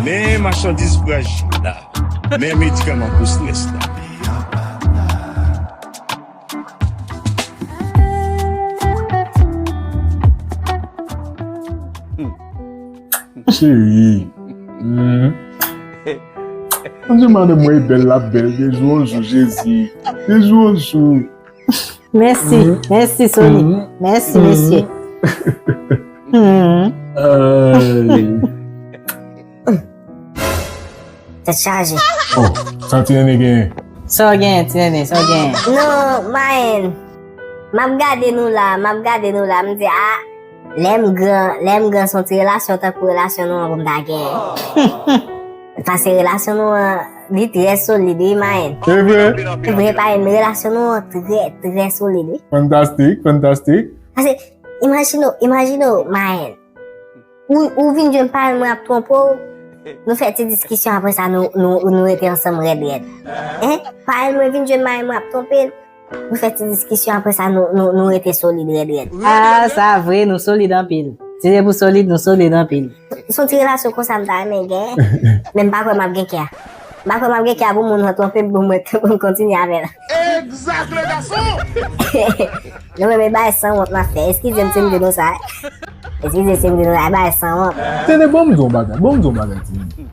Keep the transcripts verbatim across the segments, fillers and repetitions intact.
Men machandiz frajil la. Men medikaman pou strès la. Cheri. Hmm. Ann di madanm mwen e bèl, l ap bèl de jou an jou, Jezi. De jou an jou. Mèsi, mèsi Sony. Mèsi mesye. Ay. Tèt chaje. Oh, sa ti nene genyen? Sa w genyen, ti nene, sa w genyen? Non, Mayen. M ap gade nou la, m ap gade nou la, m di, a, lè m gran, lè m gran, se yon ti relasyon tankou relasyon nou an pou m ta genyen. Paske relasyon nou an, li trè solid, wi, Mayen. E vre? E vre, Mayen, men relasyon nou an trè, trè solid, wi. Fantastik, fantastik. Paske, imajine w, imajine w, Mayen. Ou, ou vin jwenn parenn mwen ap twonpe w. Nou fè ti diskisyon, apre sa, nou, nou, nou rete ansanm rèd, rèd. Hein? Parenn mwen vin jwenn marenn mwen ap twonpe l. Nou fè ti diskisyon, apre sa, nou, nou, nou rete solid, rèd, rèd. Ah, sa vre, nou solid anpil. Si se pou solid, nou solid anpil. Se yon ti relasyon konsa m ta renmen gen. Men m pa kwè m ap gen kè a. M pa kwè m ap gen kè a pou moun nan twonpe m, pou mwen, pou m kontinye avè l. Egzak, le gason! Nou menm e bagay sanwont n ap fè. Eskize m si m di nou sa. Eskize si m di nou sa, e bagay sanwont. Tande, ban m di w yon bagay, ban m di w yon bagay, timoun.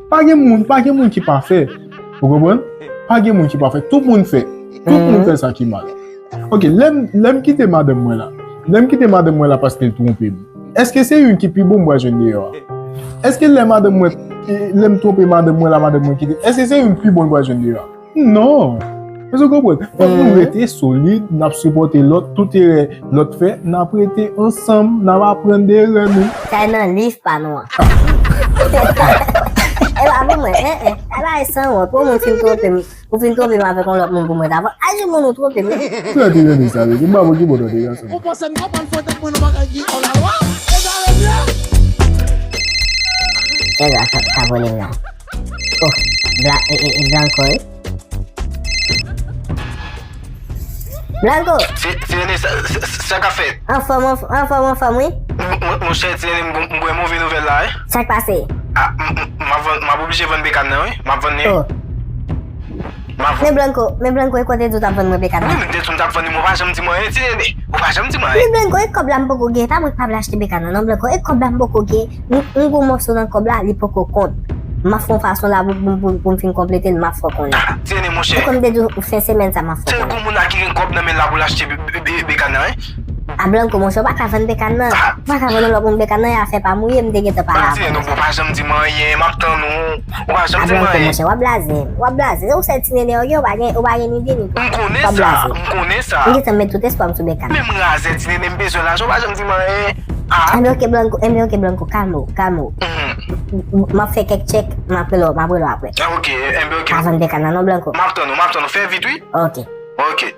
Pa gen moun, pa gen moun ki pafè. Ou konprann? Pa gen moun ki pafè. Tout moun fè. Tout moun fè sa ki mal. Ok, lè m, lè m kite madanm mwen la. Lè m kite madanm mwen la paske l twonpe m. Èske se youn ki pi bon m pral jwenn deyò a? Èske lè madanm mwen, e, lè m twonpe madanm mwen la, madanm mwen kite, èske se youn pi bon m pral jwenn deyò a? Non. Èske w konprann? Fòk nou rete solid, n ap sipòte lòt, tout erè lòt fè, n ap rete ansanm, n ap aprann de erè nou. Sa e nan liv pa nou an. E pa pou mwen, en, en. Sa bagay sanwont, pou moun fin twonpe m. Ou fin twonpe m avèk yon lòt moun pou mwen ta pran. Aji moun ou twonpe m. Trè ti nene sa, wi. M pa bon ki bò tande gason. Ou panse m konprann fò tèt mwen nan bagay ki hors la loi? E sa vle di? Kèt la, sa, sa vole m la. Oh, bla, e, e, e, Blanco, wi. Blanco! Ti, ti nene, sa, sa, sa k ap fèt? Anfòm, anf-, anfòm, anfòm, wi. Mon, mon, monchè, ti nene, m, m, m gen move nouvèl la, wi. Sa k pase? Ah, m, m, m ap vann, m ap oblije vann bekàn nan, wi. M ap vann li. Oh. M ap vann. Men Blanco, men Blanco, e kote di w t ap vann mwen bekàn nan? Wi, m te di w m t ap vann li, men w pa janm di mwen anyen, ti nene. Ou pa janm di mwen anyen. Men Blanco, e kòb la m poko gen, pa mwen k pa vle achte bekàn nan, non, Blanco, e kòb la m poko gen. M, m gon mòso nan kòb la, li poko kont. M ap fè yon fason la pou, pou, pou, pou m fin konplete l, m ap fè w konnen. Ah, ti nene, monchè. E kòm m te di w, fen semèn sa, m ap fè w konnen. Se gon moun la ki gen kòb nan men l la pou l achte be-, be-, be-, bekàn nan, wi. A Blanco, monchè, ou pa ka vann bekàn nan. Ah. Ou pa ka vann yon lòt moun bekàn nan, e afè pa m ou ye, m te gentan pale avè w. Ti nene, ou pa janm di mwen anyen, m ap tann ou. Ou pa janm di mwen anyen. A Blanco, monchè, w ap blaze m, w ap blaze. Se yon sèl ti nene w gen, ou pa gen, ou pa gen ni de ni twa. M konnen sa, m konnen sa. M gentan met tout espwa m sou bekàn nan. Men m razè, ti nene, m bezwen lajan, ou pa janm di mwen anyen. Ah. Enben, ok, Blanco, enben, ok, Blanco, kalme w, kalme w. Mhm. M, m, m ap fè kèk tchèk, m ap rele w, m ap rele w apre. Ah, ok, enben, ok. Pa vann bekàn nan, non, Blanco. M ap tann ou, m ap tann ou, fè vit, wi. Ok. Ok.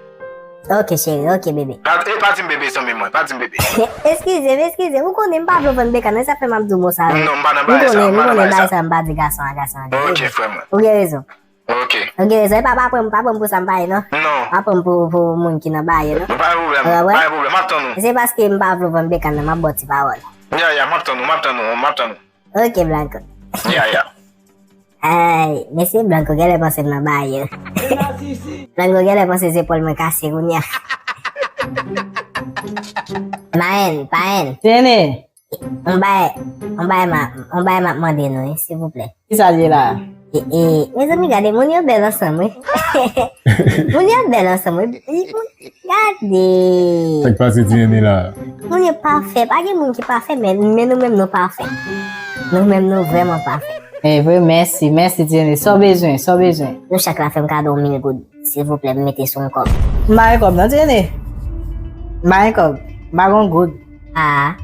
Ok, cheri, ok, bebe. Pa, e, pa di m bebe, zanmi mwen, pa di m bebe. Eskize m, eskize m, ou konnen m pa vle w vann bekàn nan, sa fè m ap di w mo sa yo. Non, m pa nan bagay sa, m pa nan bagay sa. M konnen, m konnen bagay sa, m pa di gason a gason a. Ok, frè mwen. Ou gen rezon. Ok. Ou gen rezon. E pa, pa pran m, pa pran m pou sa m pa ye, non. Non. Pa pran m pou, pou moun ki nan baye, non. Non, pa gen pwoblèm, pa gen pwoblèm, m ap tann ou. Se paske m pa vle w vann bekàn nan, m ap ba w ti pawòl. Ya, ya, m ap tann ou, m ap tann ou, m ap tann ou. Ok, Blanco. Ya, ya. Ay, mesye Blanco genlè panse m nan baye. Blanco genlè panse zepòl mwen kase kounye a. Mayen, payen. Tene. On bay, on bay ma, on bay m ap mande nou, wi, silvouplè. Kisa l ye la? E, e, mezanmi, gade, moun yo bèl ansanm, wi. Moun yo bèl ansanm, wi. Gade. Sa k pase, ti nene la? Moun yo pafè, pa gen moun ki pafè, men, men nou menm nou pafè. Nou menm nou vrèman pafè. E vre, mèsi, mèsi, ti nene. Sa w bezwen, sa w bezwen? Nou chak la fè m kado yon mil goud. Silvouplè, m mete sou yon kòb. M pa gen kòb non, ti nene. M pa gen kòb. M pa gen goud. Ah.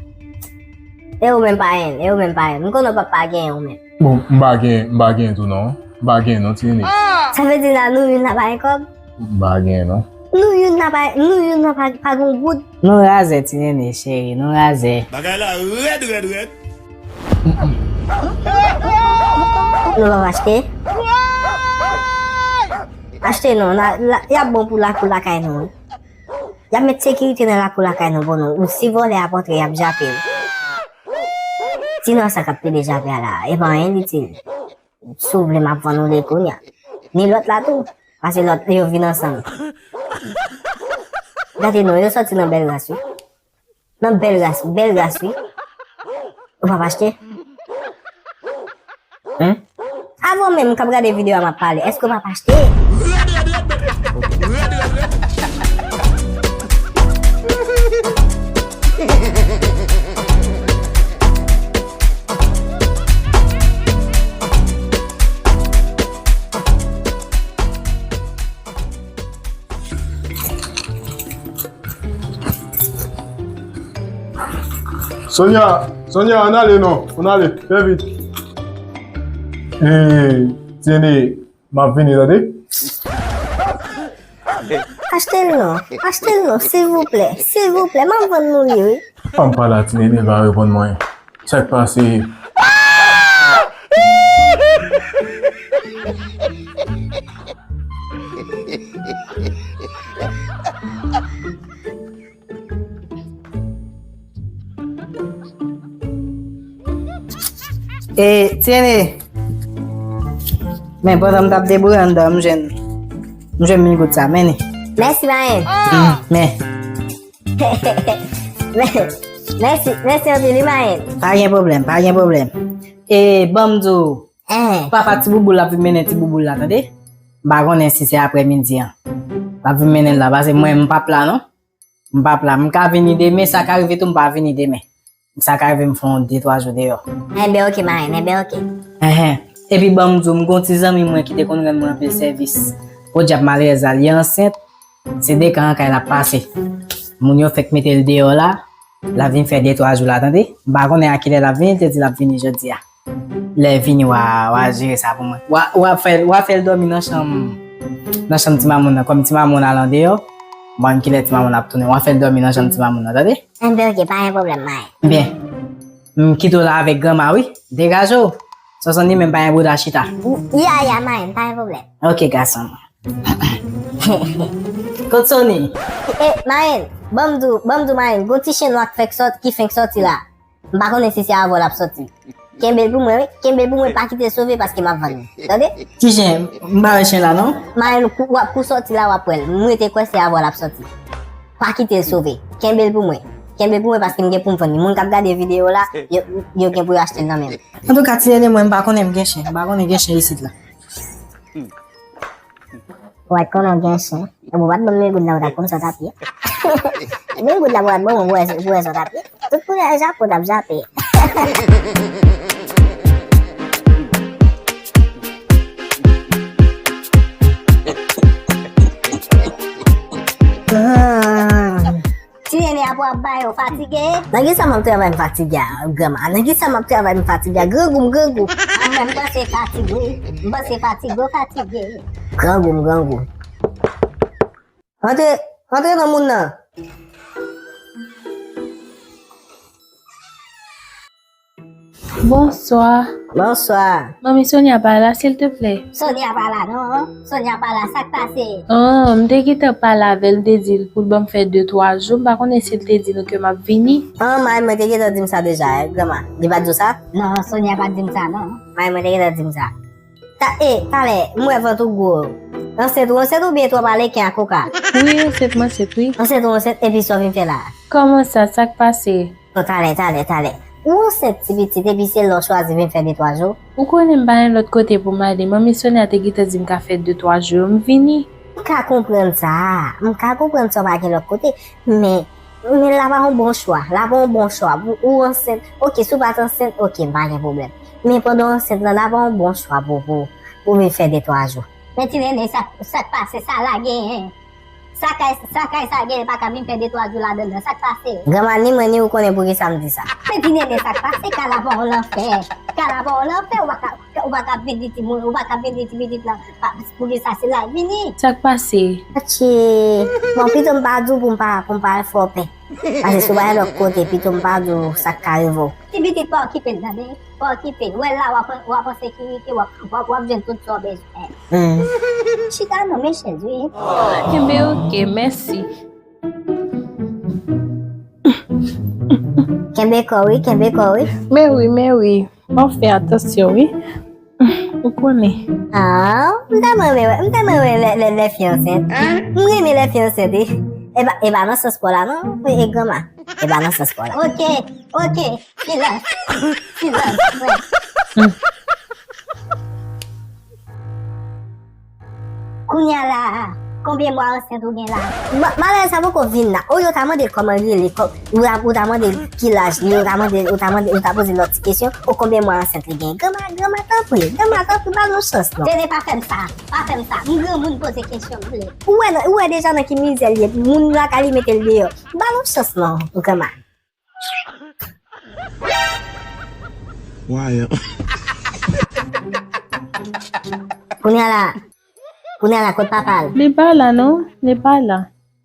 E ou menm payen, e ou menm payen. M konnen w p ap pa genyen ou menm. Bon, m pa gen, m pa gen tou non. M pa gen non, ti nene. Sa vle di la nou youn la pa gen kòb? M pa gen non. Nou youn la pa, nou youn la pa, pa gen goud. Nou razè, ti nene, cheri, nou razè. Bagay la rèd, rèd, rèd. Nou p ap achte? Achte non, la, la, y ap bon pou lakou lakay nou. Y ap met sekirite nan lakou lakay nou pou nou. Ou si vòlè ap antre, y ap jape l. Ti nan sa k ap plede jape a la, e pa anyen itil. Si w vle, m ap vann ou li kounye a. Ni lòt la tou, paske lòt yo vin ansanm. Gade non, yo sòti nan bèl ras, wi. Nan bèl ras, bèl ras, wi. Ou p ap achte? Hen? Avan menm, m k ap gade videyo a, m ap pale. Èske w p ap achte? Sonia, Sonia, ann ale non, ann ale, fè vit. Ee, Tiene, m ap vini, tande? Achte l non, achte l non, silvouplè, silvouplè, m ap vann nou li, wi. Fanm pa la, Tiene, pa reponn mwen. Sa k pase? E, Tiene. Men pandan m t ap debouye anndan, m jwenn, m jwenn mil goud sa, men. Mèsi, Mayen. Men. Mèsi, mèsi anpil, wi, Mayen. Pa gen pwoblèm, pa gen pwoblèm. E, ban m di w, papa ti bouboul la ap vin mennen ti bouboul la, tande? M pa konnen si se aprè midi an. L ap vin mennen l la, paske mwen, m p ap la, non. M p ap la. M ka vini demen, sa ka rive tou, m pa vini demen. Sa ka rive m fè yon de, twa jou deyò. Enben, oke, Mayen, enben, oke. Enhen. Epi ban m di w, m gon ti zanmi mwen ki te konn rann mwen anpil sèvis. Podyab malerèz la, li ansent. Se de kan an kay l ap pase. Moun yo fèk mete l deyò la. L ap vin fè de, twa jou la, tande. M pa konnen a kilè l ap vini, li te di l ap vini jodi a. Lè l vini, w a, w a jere sa pou mwen. W a, w a fè, w a fè l dòmi nan chanm, nan chanm ti mamoun nan. Kòm ti mamoun al andeyò, m pa konn kilè ti mamoun ap tounen. W a fè l dòmi nan chanm ti mamoun nan, tande? Enben, oke, pa gen pwoblèm, Mayen. Byen. M kite w la avèk granma, wi. Degaje w. Sonsonni menm pa gen bouda chita. Ya, ya, Mayen, pa gen pwoblèm. Oke, gason. Kot Sonni? E, Mayen, ban m di w, ban m di w, Mayen, gon ti chen nwa k fèk sòt, ki fenk sòti la. M pa konnen si se avè w l ap sòti. Kenbe l pou mwen, wi. Kenbe l pou mwen, pa kite l sove paske m ap vann li. Tande? Ki chen? M pa wè chen la, non? Mayen, w ap kou sòti la, w ap wè l. M rete kwè se avè w l ap sòti. Pa kite l sove. Kenbe l pou mwen. Kenbe l pou mwen paske m gen pou m vann li. Moun k ap gade videyo la, yo, yo gen pou yo achte l nan men m. Antouka, ti nene mwen, m pa konnen m gen chen. M pa konnen gen chen isit la. Ou pa t konnen w gen chen. Epi w pa t ban m mil goud la, ou t ap konn sa w t ap ye. Mil goud la, ou pa t ban mwen pou wè, pou wè sa w t ap ye. Tout kounye a, jape w t ap jape. Ti nene ap w ap bay ou fatige. Nan kisa m ap travay m fatige a, granma? Nan kisa m ap travay m fatige a? Grangou m grangou. A mwen, m panse fatig wi. M panse fatig ou fatige. Grangou m grangou. Antre, antre non moun nan. Bonswa. Bonswa. Manmi Sonia pa la, silteplè? Sonia pa la non. Sonia pa la, sa k pase? Oh, m te gentan pale avè l, m te di l pou l ban m fè de, twa jou. M pa konnen si l te di nou ke m ap vini. Oh, may mwen te gentan di m sa deja, eh, granma. Li pa t di w sa? Non, Sonia pa t di m sa, non. May mwen te gentan di m sa. Ta, e, talè, m wè vant ou gwo. Ansent ou ansent oubyen twòp aleken ak koka? Wi, ansent m ansent, wi. Ansent ou ansent, epi sa w vin fè la? Kòman sa, sa k pase? Oh, talè, talè, talè. Ou ansent ti pitit, epi se la w chwazi vin fè de, twa jou? Ou konnen m pa gen lòt kote pou m ale. Manmi Sonia te gentan di m ka fè de, twa jou, m vini. M ka konprann sa. M ka konprann sa w pa gen lòt kote. Men, men la pa yon bon chwa. La pa yon bon chwa. Ou, ou ansent. Oke, si w pa t ansent, oke, m pa gen pwoblèm. Men pandan w ansent lan, la pa yon bon chwa pou, pou, pou vin fè de, twa jou. Men ti nene, sa, sa k pase, sa la genyen? Sa kay, sa kay sa genyen pa ka vin fè de, twa jou ladan l nan. Sa k pase? Granma, ni mwen, ni ou konnen poukisa m di sa. Men ti nene, sa k pase? Ka la pa yon lanfè. Ka la pa yon lanfè, ou pa ka, ou pa ka vin di timoun, ou pa ka vin di ti pitit lan, pa, poukisa se la l vini. Sa k pase? Atchi. Bon, pito m pa di w pou m pa, pou m pa al fè w pè. Paske si w pa al lòt kote, pito m pa di w sa k ka rive w. Ti pitit pa okipe l, tande? Pa okipe l. W al la, w ap, w ap an sekirite, w ap, w ap, w ap jwenn tout sa w bezwen. Hmm. Chita non, men chèz, wi. Enben, oke, mèsi. Kenbe kò wi, kenbe kò wi. Men wi, men wi. Bon, fè atansyon wi. Ou konnen. Ah, m tèlman renmen, m tèlman renmen lè, lè, lè fi ansent. M renmen lè fi ansent, wi. E pa, e pa nan sans pa w la, non, e granma. E pa nan sans pa w la. Ok, ok, silans. Silans, wè. Kounye a la, konbyen mwa ansent ou gen la? Ma-, malè sa poko vin la. Olye w ta mande l kòman l rele, kò-, ou ta, ou ta mande l ki laj li, ou ta mande, ou ta mande, ou ta poze lòt ti kesyon, o konbyen mwa ansent li gen. Granma, granma, tanpri, granma, tanpri, ba nou chans non. Dede, pa fè m sa, pa fè m sa. M granmoun, poze kesyon m vle. Ou wè, ou wè deja nan ki mizè l ye, moun lakay li mete l deyò. Ba nou chans non, granma. Why? Kounye a la, kounye a la, kot papa l? Li pa la non, li pa la.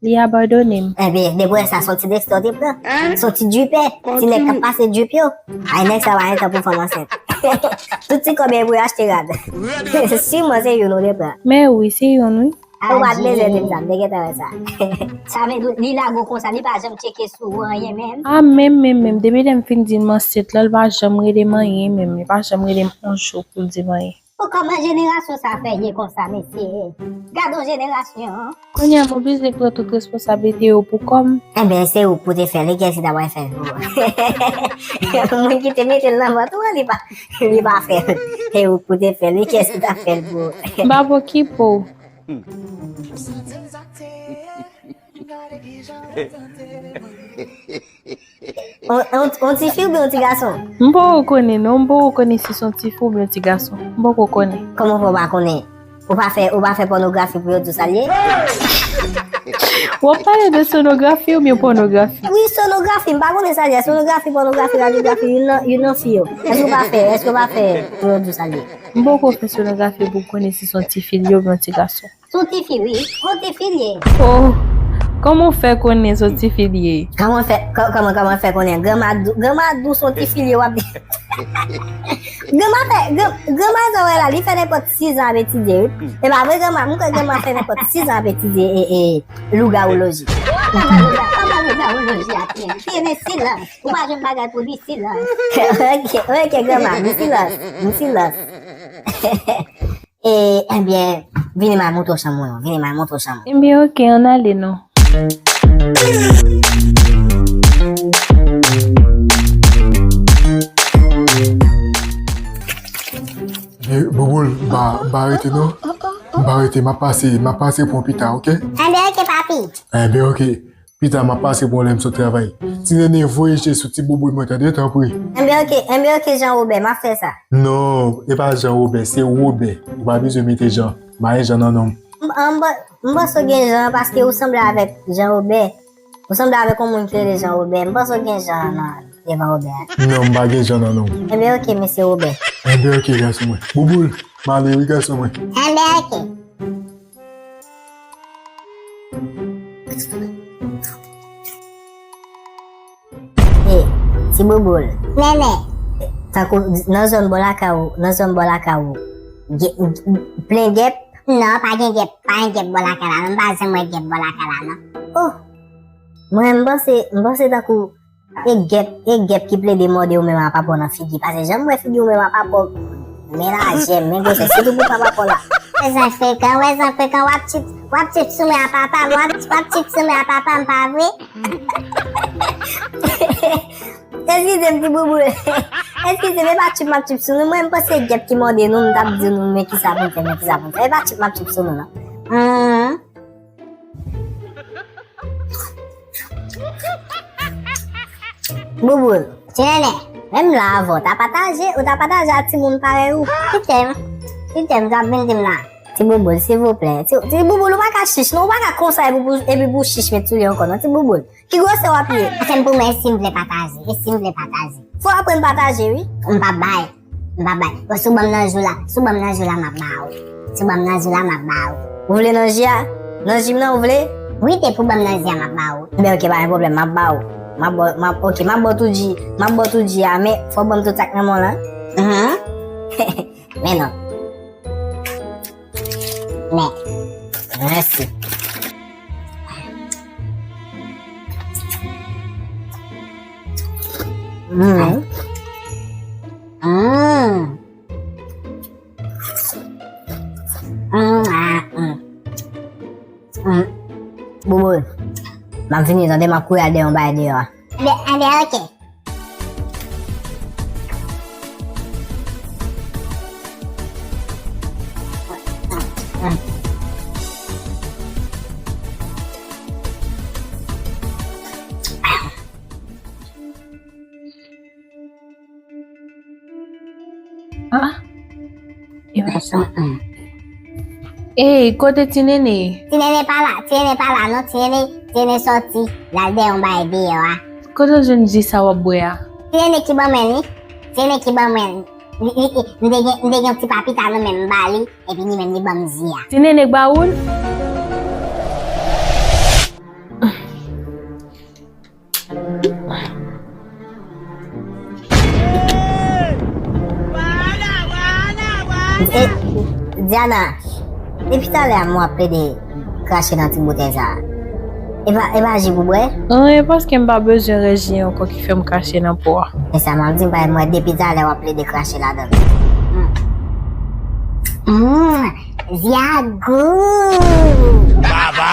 Li abandone m. Enben, depi sa, se yon ti destò te pran. Se yon ti djipè. Ti nèg k ap pase djip yo. Ay, nèg sa pa gen tan pou fanm ansent. Tout ti kòb yo pou yo achte rad. Siman se youn ou te pran. Men wi, se youn wi. Ou pa t bezwen di m sa, m te gentan wè sa. Sa vle di li lage w konsa, li pa janm tcheke sou ou anyen menm? A, menm, menm, menm. Depi lè m fin di l m ansent la, li pa janm rele m anyen menm. Li pa janm rele m yon jou pou l di m anyen. Bon, kòman jenerasyon sa fè ye konsa, mesye? Gade yon jenerasyon. Kounye a, m oblije pran tout responsablite yo pou kò m. Enben, se ou k pou te fè l, wi, kiyès ki ta pral fè l pou ou? Moun ki te mete l nan vant ou an, li pa, li pa fè l. Se ou k pou te fè l, wi, kiyès ki ta fè l pou ou? M pa pou okipe w. On, on, on ti fi oubyen on ti gason? M poko konnen non, m poko konnen si se on ti fi oubyen on ti gason. M poko konnen. Kòman fè w pa konnen? Ou pa fè, ou pa fè pònografi pou yo di w sa l ye? W ap pale de sonografi oubyen pònografi? Wi, sonografi, m pa konnen sa l ye. Sonografi, pònografi, radyografi, youn nan, youn nan fi yo. Èske w pa fè, èske w pa fè pou yo di w sa l ye? M poko fè sonografi pou konnen si se on ti fi l ye oubyen on ti gason. Se on ti fi wi, se on ti fi l ye. Oh, kòman w fè konnen se on ti fi l ye? Kòman fè, kò-, kòman, kòman fè konnen? Granma di w, granma di w se on ti fi l ye, w ap di. Granma fè, gran-, granma sa w wè la, li fè nenpòt sis zan ap etidye wi. E pa vre granma, m kwè granma fè nenpòt sis zan ap etidye e, e, lougawouloji. Kòman lougawouloji a fè? Tene silans, ou pa jwenn bagay pou di silans. Ok, ok granma, m silans, m silans. E, enbyen, vini m al montre w chanm ou non, vini m al montre w chanm ou. Enbyen, ok, ann ale non. Bouboul, m pa, m pa rete non. M pa rete, m ap pase, m ap pase pran pita, ok? Enbyen, ok, papi. Enbyen, ok. Pita, m ap pase pran w lè m sot travay. Ti Nene voye je sou ti bouboul mwen, tande, tanpri. Enben, ok, enben, ok, Jan Wobè, m ap fè sa. Non, e pa Jan Wobè, se Wobè. Ou pa bezwen mete Jan. M pa gen Jan nan non m. M, m, m panse w gen Jan paske ou sanble avèk Jan Wobè. Ou sanble avèk yon moun ki rele Jan Wobè. M panse w gen Jan nan devan Wobè a. Non, m pa gen Jan nan non m. Enben, ok, mesye Wobè. Enben, ok, gason mwen. Bouboul, m ale wi, gason mwen. Enben, ok. E, ti bouboul. Nene. Tankou nan zòn bò lakay ou, nan zòn bò lakay ou, ge-, plen gèp? Non, pa gen gèp, pa gen gèp bò lakay la, non, m pa janm wè gèp bò lakay la, non. Oh! Mwen, m panse, m panse tankou e gèp, e gèp ki plede mòde ou menm a papa w nan figi, paske jan m wè figi ou menm a papa w, men lajè, men gwosè, sitou pou papa w la. Wè zan frekan, wè zan frekan, w ap tchip, w ap tchip sou men a papa m, w ap, w ap tchip sou men a papa m, pa vre? Eskize m, ti bouboul. Eskize m, e pa tchip m ap tchip sou nou, mwen m panse gèp ki mòde nou, m t ap di nou, men kisa pou n fè, men kisa pou n fè. E pa tchip m ap tchip sou nou, non. Hum. Bouboul. Ti Nene, menm la avè w, ta pataje, ou ta pataje ak timoun parèy ou. Kite m, kite m, sa ap vin di m la. Ti Bouboul, silvouplè. Ti, ti Bouboul, ou pa ka chich, non, ou pa ka konsa epi pou, epi pou chich met sou li ankò, non, ti Bouboul. Ki gwosè w ap ye? Pase m pou mwen, e si m vle pataje, e si m vle pataje. Fò w aprann pataje, wi. M p ap bay. M p ap bay. Bon, si w ban m nan jou la, si w ban m nan jou la, m ap ba ou. Si w ban m nan jou la, m ap ba ou. Ou vle nan ji a? Nan ji m nan, ou vle? Wi, depi w ban m nan ji a, m ap ba ou. Enben, ok, pa gen pwoblèm, m ap ba ou. M ap ba w, m ap, ok, m ap ba w tout ji, m ap ba w tout ji a, men fò w ban m tout sa k nan men w lan. Mhm. Men non. Men. Mèsi. Mm. Mm. Mm, ah, mm. Mm. Bouboul, m ap vini, tande, m ap kouri al dèyè yon bagay deyò a. Anben, anben, ok. Ah, e pa sa. Ey, kote Ti Nene? Ti Nene pa la, Ti Nene pa la non, Ti Nene, Ti Nene sòti, l al dèyè yon bagay deyò a. Kote w jwenn ji sa w ap bwè a? Ti Nene ki ban mwen li, Ti Nene ki ban mwen li. Li, li, li, m te gen, m te gen yon ti papita nan men m, m ba li, epi li menm li ban m ji a. Ti Nene k ba ou l? E, Diana, depi talè a m wè w ap plede krache nan ti boutèy sa a. E pa, e pa ji pou bwè? An, e paske m pa bezwen rès ji ankò ki fè m krache nan po a. E sa m ap di, m pa, m wè depi talè w ap plede krache ladan l. Mm, ji a gou! Baba!